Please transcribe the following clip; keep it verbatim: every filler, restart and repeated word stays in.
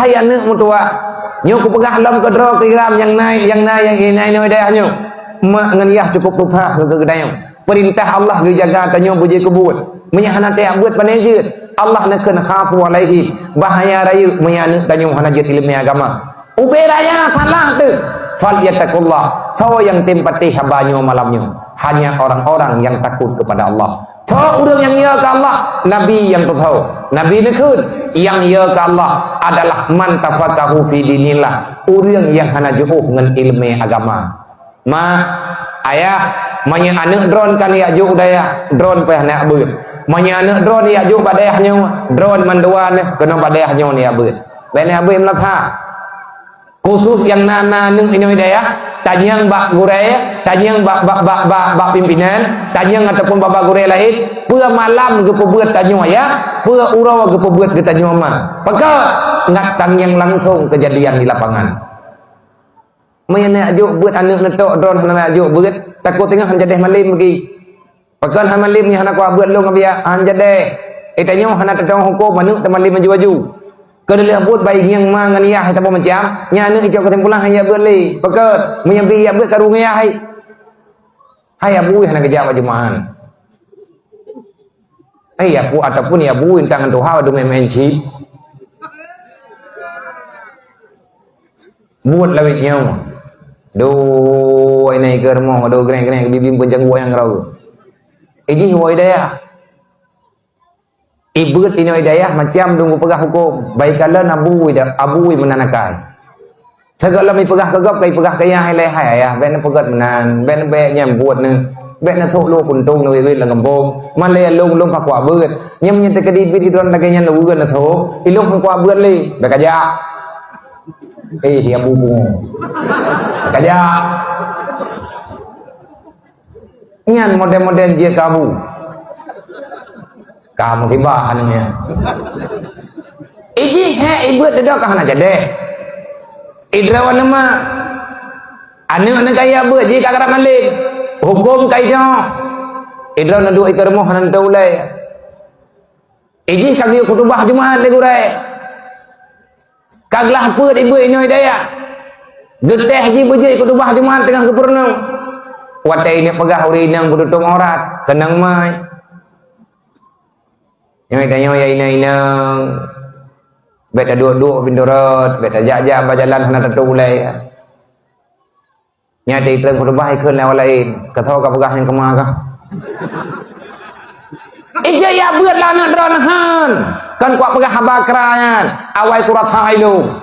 Hai aneuk meutuwah, nyoe kupeugah lom keudroe keu Iram nyang na, nyang na, nyang na inoe dayah nyoe. Mak ngon yah cukup susah ngon keu geutanyoe. Peurintah Allah geujaga tanyoe beujeuet keu buet. Meunyoe hana tajak beuet, pane jeuet? Allah neukheun khafu alaihim, bahaya rayeuk meunyoe aneuk tanyoe hana jeuet ileumèe agama. Ubé raya salah teuh. Falyattaqullah. Soe nyang tem patéh haba nyoe malam nyoe? Hanya orang-orang yang takut kepada Allah. Soe ureueng nyang yö keu Allah? Nabi nyang teusoe. Nabi neukheun, nyang yö keu Allah adalah man tafaqahu fi dinillah, ureueng nyang hana jiôh ngon ileumèe agama. Ma, ayah, meunyoe aneuk droeneuh ka neujak jok u dayah, droeneuh payah neujak beuet. Meunyoe aneuk droeneuh neujak jok bak dayah nyoe, droeneuh mandua neuh keunoe bak dayah nyoe neujak beuet. Bèk neujak beuet meulakha. Khusus nyang na, na aneuk inoe dayah, tanyong bak gurèe, tanyong bak, bak, bak, bak, bak pimpinan, tanyong ataupun bak, bak gurèe laén, peue malam geupeubeuet tanyoe ayah, peue uroe geupeubeuet geutanyoe ma. Pakon? Ngat tanyong langsung kejadian di lapangan. Meunyoe neujak jok beuet aneuk neutok droeneuh hana neujak jok beuet, takot teungoh han jadeh malem lagi. Pakon hana malem nyoe hana kuat beuet lôn ngon biak, han jadeh. Eh, tanyoe hana tatong huköm, aneuk tamalem aju-aju. Keu lheueh buet bai ngieng ma ngon yah saboh macam, nyan aneuk icok keusimpulan han jak beuet lé. Pakon? Meunyoe bi jak beuet karu ngon yah hai. Hai abui hana geujak bak jumeu'ah. Eh, ya pu-, ataupun ya bu, intan ngon tuha, aduh main-main cit. Buet lawét nyoe. Duh, inai keu rumoh, aduh, greng-greng, bibim peuncanggu nyang rau. Ijih woe dayah. Ibeuet inoe dayah macam dong geupeugah huköm. Bai kalon abui da-, abui meunan akai. Sigohlom ipeugah keu gob, ka ipeugah keu yah ilèe, "Hai ayah, bèk neupeugöt meunan, bèk, bèk nyan buet neuh, bèk neusok lôn puntông neuwiet-wiet lam gampông. Malèe lôn, lôn ka kuat beuet. Nyan meunyoe teukeudi bit droeneuh lagèe nyan lôn geuneuk neusok, ilôn han kuat beuet lé. Bèk kajak." Eh, ya bu pungo. Bèk kajak. Nyan model-model jeuet keu abu. Ka musibah aneuk nyan. Ijih hèk ibeuet dudoe ka hana jadeh. Idroe aneuk ma. Aneuk neuh kaya beuet jih ka karap malem. Huköm ka ijak. Idroe neuduek ikeue rumoh hana neutô ulèe. Ijih ka geuyue khutubah Jumat lé gurèe. Ka glah peuet ibeuet inoe dayah. Geutéh jih beujeuet khutubah Jumat teungoh geupeurunoe. Watèe ineuk peugah ureueng inong beututông aurat, keunong mai. Nyoe tanyoe ya inong-inong, bèk taduek-duek pintoe rot, bèk tajak-jak bak jalan hana tatô ulèe. Nyan teuh itrön khutubah ikheun lé awak laén. Keu soe kapeugah nyang keumah kah? Ijak ya beuet lah aneuk droeneuh han. Kan kupeugah haba kra nyan. Awai kurasa ilôn.